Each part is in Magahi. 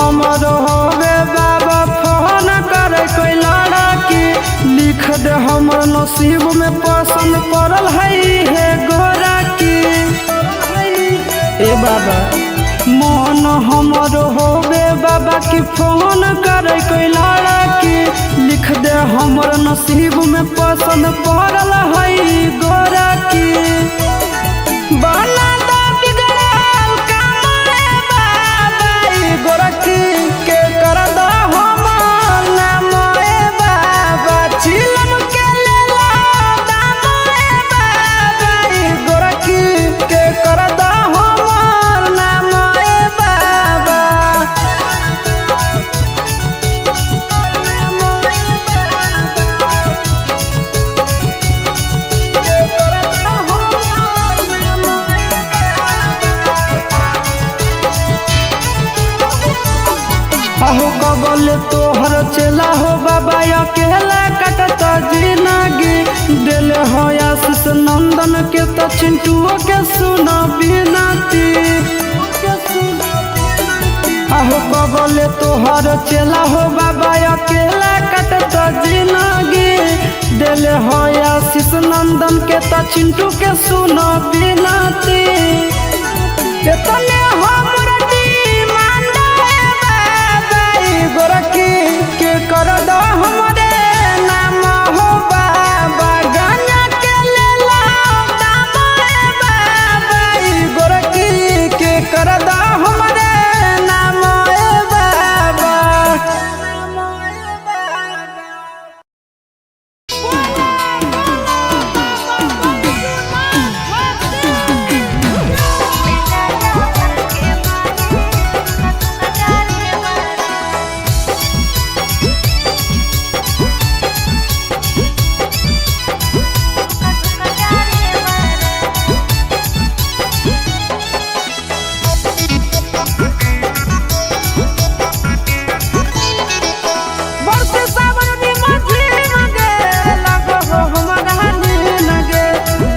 हमर होवे बाबा फोन करे कोई लड़की, लिख दे हमर नसीब में पसंद पड़ल है हे गोरा की। ए बाबा मन हमर होवे बाबा की फोन करे कोई लड़की, लिख दे हमर नसीब में पसंद पड़ल है गोरा की। बना दा बिगड़ल काम रे बाबा ई गोरखी के कर दा हमर नाम ए बाबा, चिलम के लेला दाम ए बाबा ई गोरखी के कर दा हमर नाम ए बाबा। अहो कबल तोहर चला हो बाबा अकेला कटत जिनगी, दिल हो आशीष नंदन के तो चिंटुओ के सुना बिनती। अहो कबल तोहर चला हो बाबा अकेला कटत जिनगी, दिल हो आशीष नंदन के तो चिंटू के सुना बिनती। एतने हमर डिमांड ए बाबा ई गोरखी के कर दो हमरे नाम हो बाबा, गाना के लेला दाम ए बाबा ई गोरखी के कर दो हमरे नाम ए बाबा। बरसे सावन माझी मगे लागो हो हमरा नीन गे,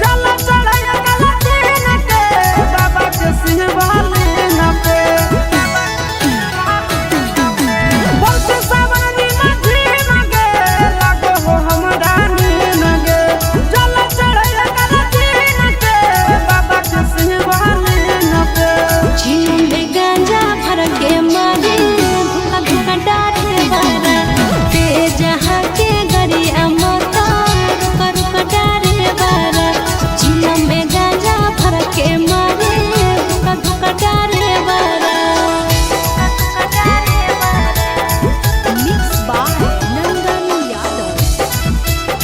जल चढ़ाय गला तीन के बाबा के सिंहवाली न पे। बरसे सावन माझी मगे लागो हो हमरा नीन गे, जल चढ़ाय गला तीन के बाबा के सिंहवाली न पे। झिलुंबे गांजा भर के मारे धोखा धोखा डारे बारा, ते जहाँ के गरिया माता रुका रुका डारे बारा। झिलुंबे गांजा भर के मारे धोखा धोखा डारे बारा। मिक्स बाय नंदन यादव।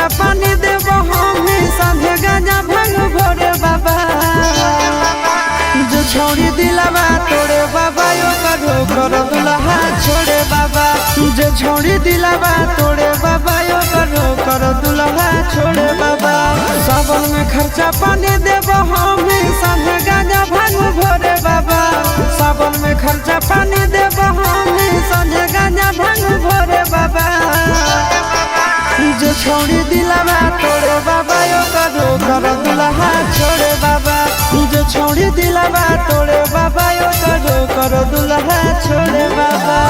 खर्चा पानी देब हम ही संगे गांजा भांग भोरे बाबा। जो छौड़ी दिलावा तोड़े बाबा यो करो कर दुल्हा छोड़े बाबा। जो छौड़ी दिलावा तोड़े बाबा यो करो कर दुल्हा छोड़े बाबा। सावन में खर्चा पानी देब हम ही संगे गांजा भांग भोरे बाबा। सावन में खर्चा पानी देब हम ही संगे गांजा भांग भोरे बाबा। जो छौड़ी दिलावा तोड़े बाबा यो करो कर दुल्हा छोड़े बाबा। जो छौड़ी दिलावा तोड़े बाबा यो करो कर दुल्हा छोड़े बाबा।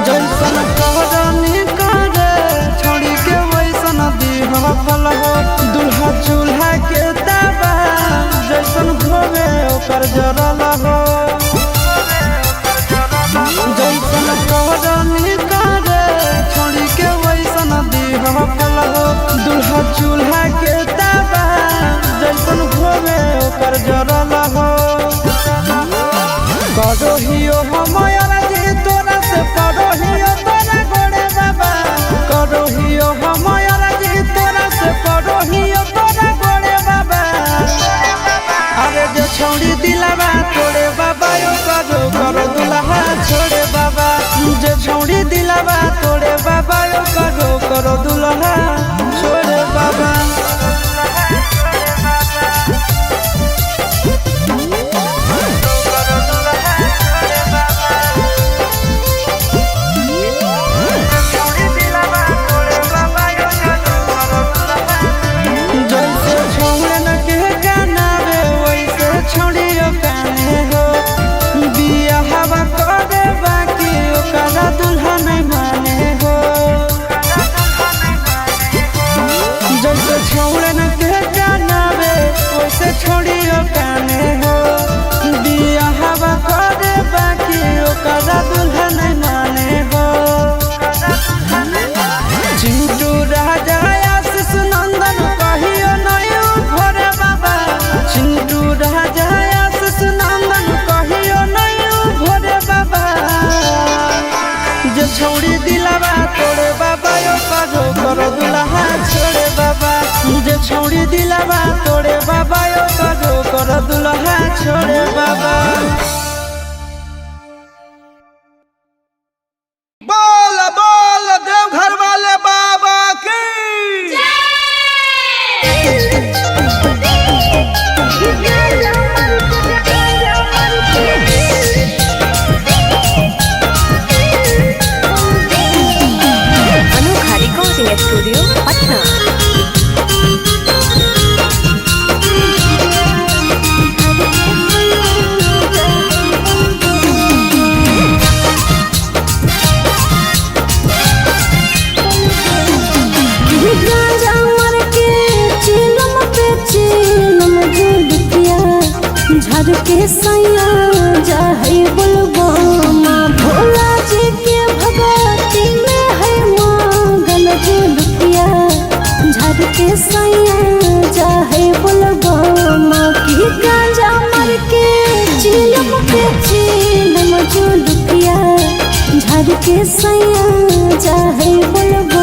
जैसन करनी करे छोड़ी के वैसन दीह फल हो। दुल्हा चूल्हा के दाबा जैसन घोवे ओकर जरल हो। जैसन करनी करे छोड़ी के वैसन दीह फल हो। दुल्हा चूल्हा के दाबा जैसन घोवे ओकर जरल हो। करोहियो हम अरजी तोरा से परोहियो तोरा गोड़े बाबा। करोहियो हम अरजी तोरा से परोहियो तोरा गोड़े बाबा। अरे जो छौड़ी दिलावा तोड़े बाबा यो करो करो दुल्हा छोड़े बाबा। जो छौड़ी दिलावा तोड़े बाबा यो करो करो दुल्हा छोड़े बाबा। जैसे छौड़न के गाना रे वैसे छौड़ियो गाने हो। बियाहवा करे बाकी ओकरा दुल्हा नहीं माने हो। जैसे छौड़न के गाना रे वैसे छौड़ियो गाने हो। बियाहवा करे बाकी ओकरा दुल्हा नहीं माने हो। चिंटू राजा आशीष नंदन कहियो नहीं भोरे बाबा। चिंटू राजा आशीष नंदन कहियो नहीं भोरे बाबा। जे छौड़ी दिलावा तोड़े बाबा यो करो करो दुल्हा छोड़े बाबा। जे छौड़ी दिलावा तोड़े बाबा यो करो करो दुल्हा छोड़े बाबा। बोल बोल देवघर वाले बाबा की। अनोखा रिकॉर्डिंग स्टूडियो पटना। गांजा मर के चिलम पे चिलम जुलफिया झर के सैया जाहे बुलबमा। भोला जी के भगती में है मांगल जुलफिया झर के सैया जाहे बुलबमा। की गांजा मर के चिलम पे चिलम जुलफिया झर के सैया जाहे बुलबमा।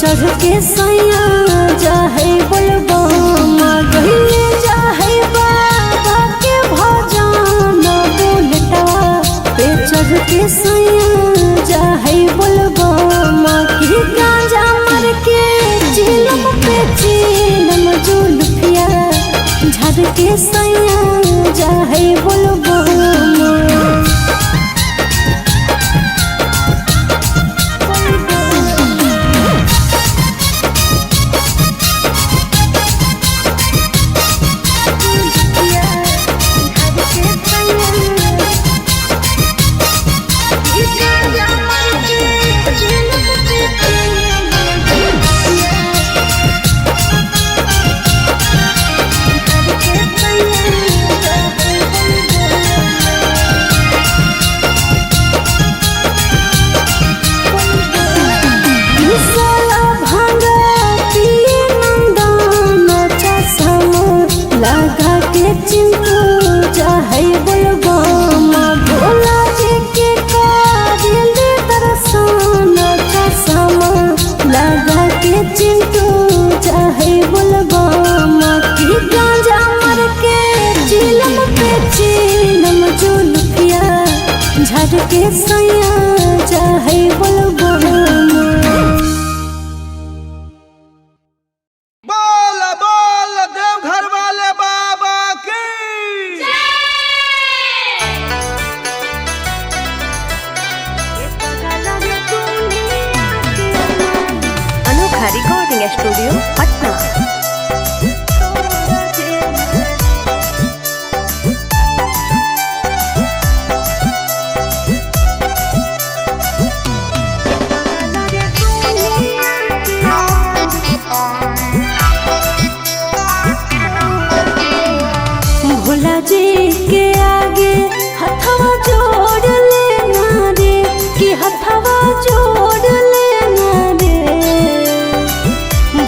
चढ़ के सैया जाहे बोलबमा। गहिले जाहे बाबा के भजन बुलटवा पे चढ़ के सैया जाहे बोलबमा। की गांजा मर के चिलम पे चिलम जुलफिया झाड़ के सैया जाहे बोलबो। लगा के चिंतू चाहे बोलबम भोला जी के कारिल दर्शन चश्मा लगा के चिंतू चाहे बोलबम की गांजा मर के चिलम पे चिलम जुल्फिया झड़ के सैया चाहे बोलबम। बोल बोल देवघर वाले बाबा की। अनोखा रिकॉर्डिंग स्टूडियो पटना। भोला जी के आगे हथवा जोड़ लेना रे कि हथवा जोड़ लेना रे।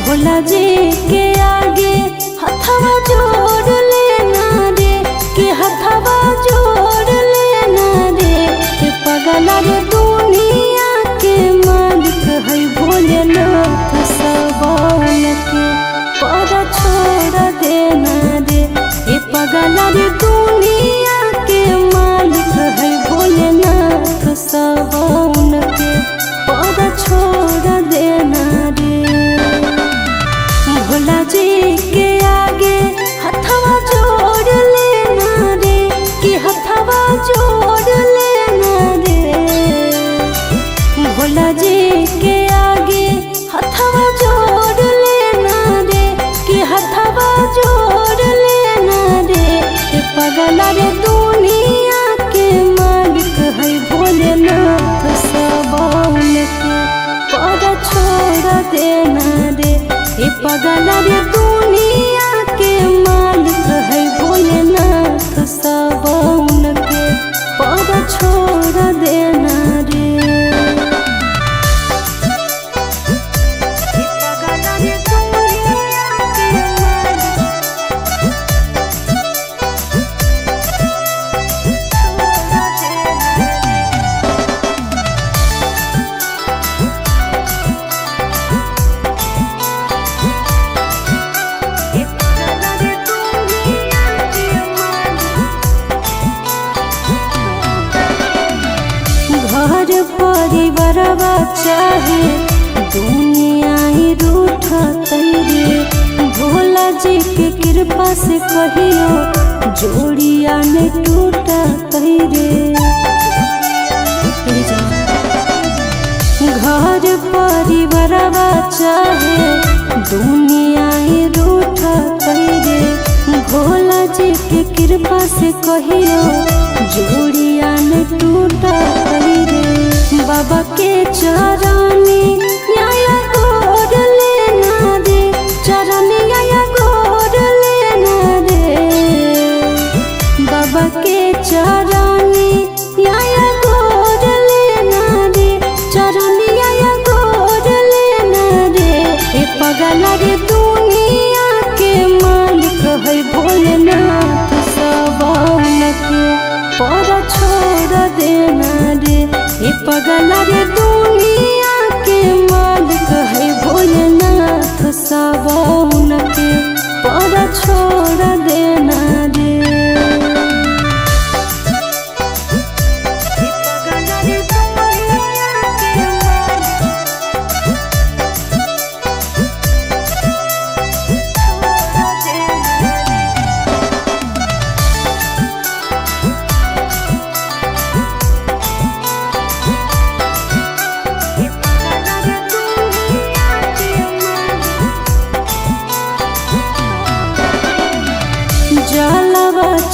भोला जी के आगे हथवा जोड़ लेना रे कि हथवा जोड़ लेना रे। पगला रे दुनिया के मालिक है भोलेनाथ सबौल के पर छोड़ देना रे। ए पगला रे दुनिया के मालिक है भोलेनाथ सबौन के पर छोड़ देना रे। भोला जी के आगे हथवा जोड़ लेना रे कि हथवा जोड़ लेना रे। भोला जी के आगे हथवा जोड़ लेना रे कि हथवा जोड़ लेना रे। पगला रे दुनिया के मालिक है भोलेनाथ सबौल के पर छोड़ देना रे। ए पगला रे दुनिया के मालिक है भोलेनाथ सबौल के पर छोड़ देना रे। घर परिवारवा चाहे दुनिया ही रूठ रे भोला जी के कृपा से कहियो जोड़िया ने टूटा रे। घर परिवारवा चाहे दुनिया ही रूठ रे भोला जी के कृपा से कहियो जोड़िया ने टूटा रे। बाबा के चरनी या गोर लेना रे चरनी या गोर लेना रे। बाबा के चरनी या गोर लेना रे चरनी या गोर लेना रे। ए पगला रे दुनिया के मालिक है भोलेनाथ सबौल के पर छोड़ देना रे। ए पगला रे दुनिया के मालिक है भोलेनाथ सबौल के पर छोड़ देना रे।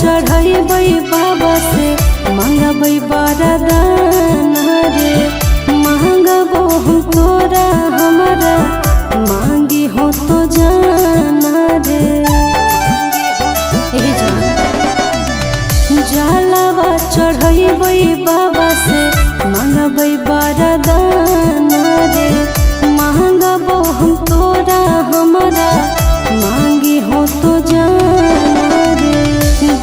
चढ़ैबै बाबा से मांगबै वरदान रे। मांगबो हम तोरा हमरा मांगी हो तो जाना रे। ए जान जलवा चढ़ैबै बाबा से मांगबै वरदान रे। मांगबो हम तोरा हमरा मांगी हो तो जाना रे।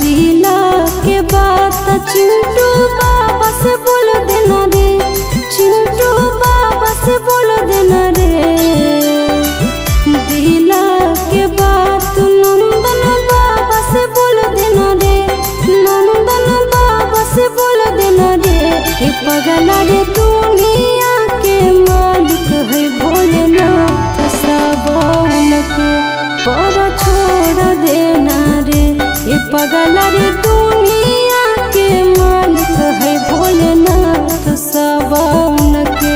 दिला के बात चिंटू बाबा से बोल देना रे, चिंटू बाबा से बोल देना रे। दिला के बात नंदन बाबा से बोल देना रे, नंदन बाबा से बोल देना रे। हे पगला रे दुनिया के मालिक है भोलेनाथ, सावन के पर छोड़ देना रे। हे पगला रे दुनिया के मालिक है भोलेनाथ, सावन के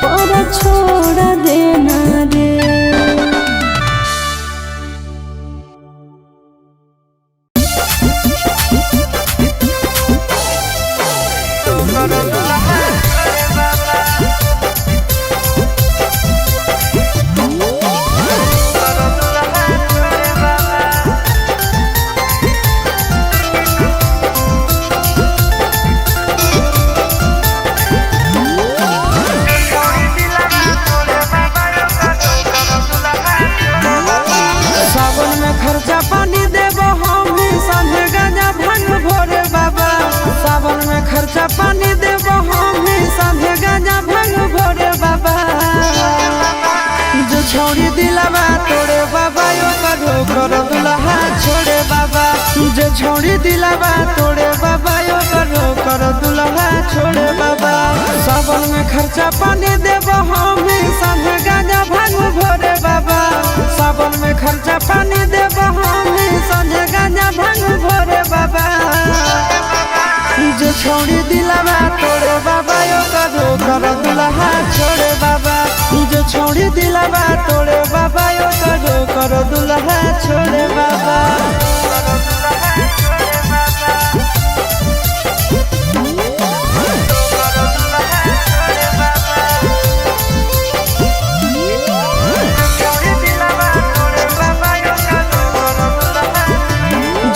पर छोड़ देना रे। सावन में खर्चा पानी देबो हम संझे गांजा भांग भोरे बाबा। सावन में खर्चा पानी देबो हम संझे गांजा भांग भोरे बाबा। जो छौड़ी दिलावा तोरे बाबा यो करो करो दुल्हा छोड़े बाबा। जो छौड़ी दिलावा तोरे बाबा यो करो करो दुल्हा छोड़े बाबा। सावन में खर्चा पानी देबो हम संझे गांजा भांग भोरे बाबा। सावन में खर्चा पानी देबो हम संझे गांजा भांग भोरे बाबा। जो छौड़ी दिलावा तोरे बाबा यो करो करो दुल्हा छोड़े बाबा। जो छौड़ी दिलावा तोरे बाबा यो करो करो दुल्हा छोड़े बाबा।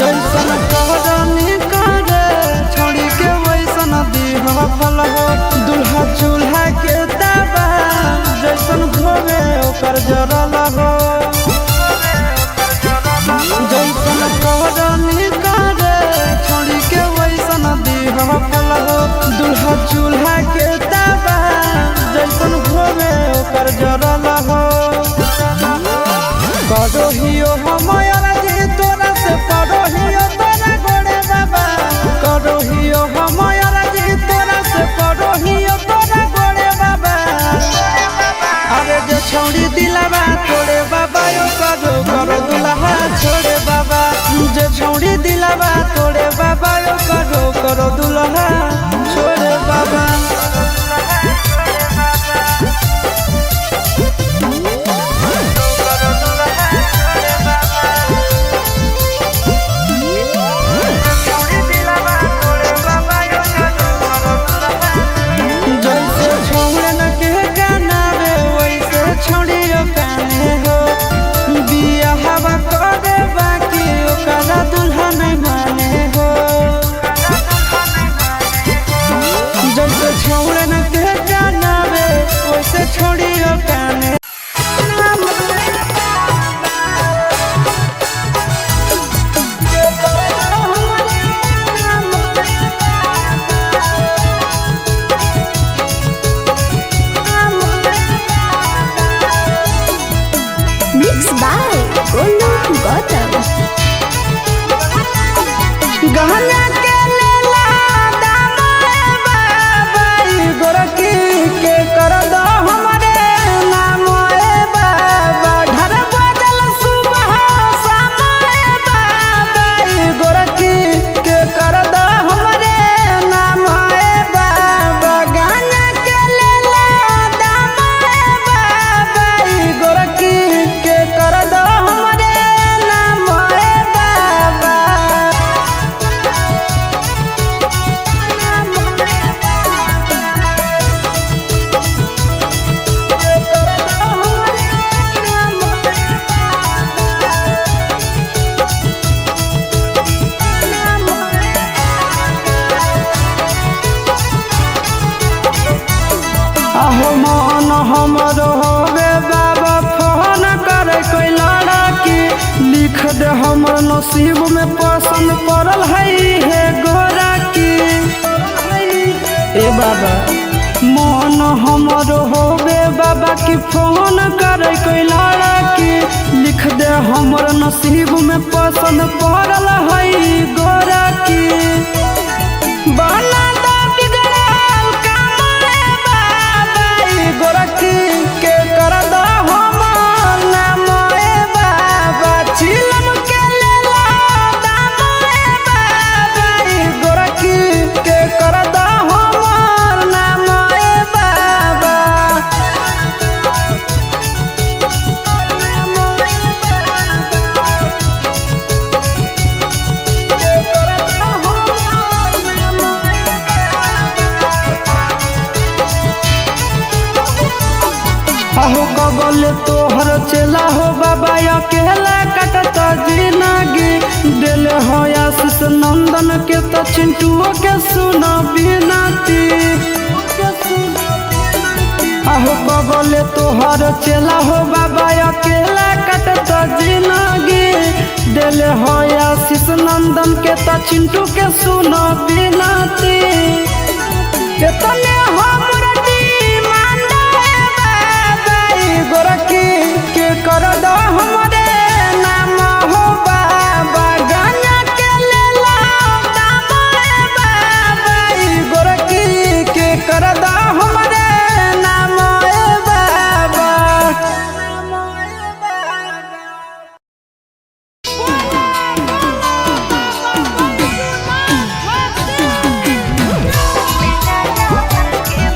जैसन कहरनी करे छोड़ी के वैसन दीह फल हो। दुल्हा चूल्हा के ताबा जैसन घोवे ओकर जरल हो। जैसन कहरनी करे छोड़ी के वैसन दीह फल हो। दुल्हा चूल्हा के ताबा जैसन घोवे ओकर जरल हो। करोहियो हम अरजी तोरा से परोहियो तोरा गोड़े बाबा। करोहियो हम अरजी तोरा से परोहियो तोरा गोड़े बाबा। अरे जे छौड़ी दिलावा तोरे बाबा यो करो करो दुल्हा छोड़े बाबा। जे छौड़ी दिलावा तोरे बाबा यो करो करो दुल्हा छोड़े बाबा। जैसे छौड़न के गाना रे वैसे छौड़ियो काने हो। बियाहवा करे बाकी ओकरा दुल्हा नहीं माने हो। अहो मन हमर होवे बाबा फोन करे कोई लड़की, लिख दे हमर नसीब में पसंद पड़ल है हे गोरा की। ए बाबा मन हमर होवे बाबा की फोन करे कोई लड़की, लिख दे हमर नसीब में पसंद पड़ल है गोरा की। बना दो बिगड़ल काम रे बाबा ई गोरखी के कर दो हमर नाम ए बाबा, छिलम के लेला दाम ए बाबा ई गोरखी के कर दो हमर नाम ए बाबा। अहो कबल तोहर चला हो बाबा अकेला कटत जिनगी, दिल हो आशीष नंदन के तो चिंटुओ के सुन बिनती। अहो कबल तोहर चला हो बाबा अकेला कटत जिनगी, दिल हो आशीष नंदन के तो चिंटू के सुन बिनती। एतने हमर डिमांड ए बाबा ई गोरखी के कर दो हमरे नाम हो बाबा, गाना के लेला दाम ए बाबा ई गोरखी के कर दो हमरे नाम ए बाबा। Thank you.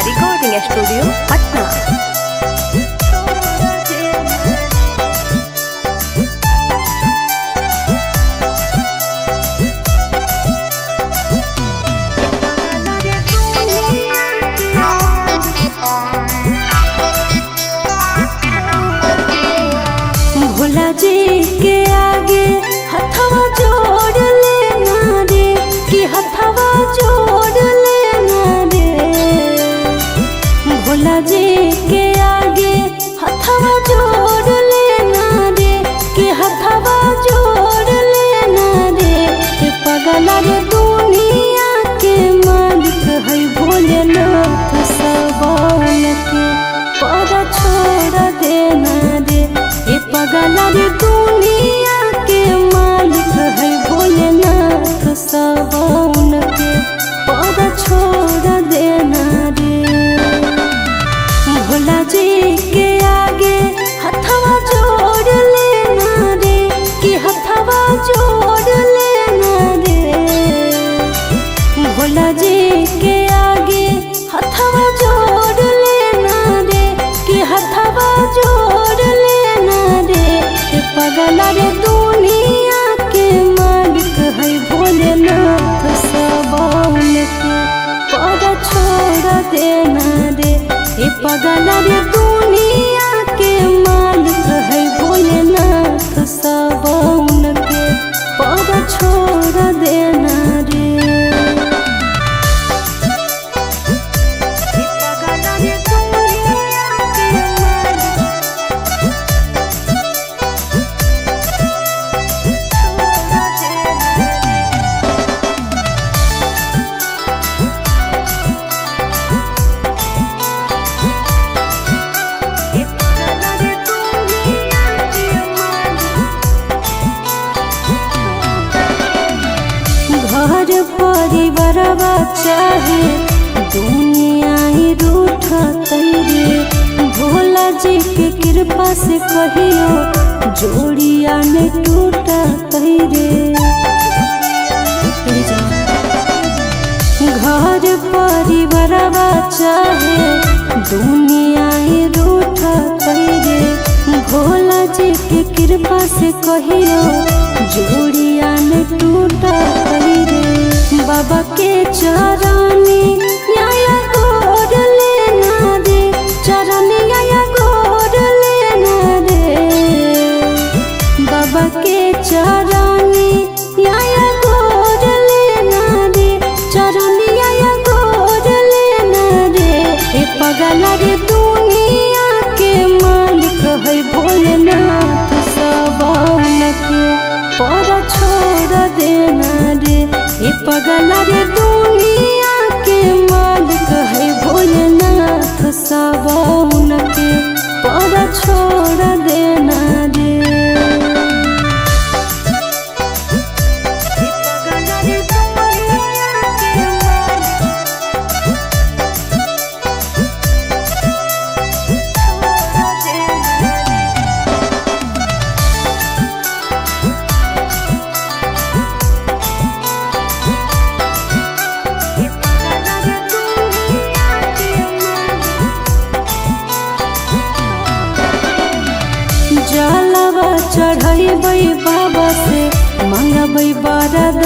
Recording studio Patna. Bhola ji के आगे हथवा जोड़ लेना रे, कि हथवा जोड़ लेना रे। भोला जी के आगे हथवा जोड़ लेना रे, कि हथवा जोड़ लेना रे। ए पगला रे दुनिया के मालिक है भोलेनाथ, सबौल के पर छोड़ देना रे। ए पगला रे दुनिया के मालिक है भोलेनाथ, सबौन के पर छोड़ देना रे। भोला जी के आगे हथवा जोड़ लेना रे, कि हथवा जोड़ लेना रे। भोला जी के आगे हथवा जोड़ लेना रे, कि हथवा जोड़ लेना रे। ए पगला रे दुनिया के मालिक है भोलेनाथ, सबौल के पर छोड़ देना रे। ए पगला रे दुनिया के मालिक है भोलेनाथ, सबौल के पर छोड़ देना रे। घर परिवारवा चाहे दुनिया ही रूठ रे, भोला जी के कृपा से कहियो जोड़िया ने टूटा रे। घर परिवारवा चाहे दुनिया ही रूठ रे, भोला जी के कृपा से कहियो जोड़िया ने टूटा रे। बाबा के चरनी या गोर लेना रे, चरनी या गोर लेना रे। बाबा के चरनी या गोर लेना रे, चरनी या गोर लेना रे। ए पगला रे दुनिया के मालिक है भोलेनाथ, सबौल के पर छोड़ देना रे। ए पगला रे दुनिया के मालिक है भोलेनाथ, सबौल के पर छोड़ देना रे। जलवा चढ़ैबै बाबा से मंगबै वरदान।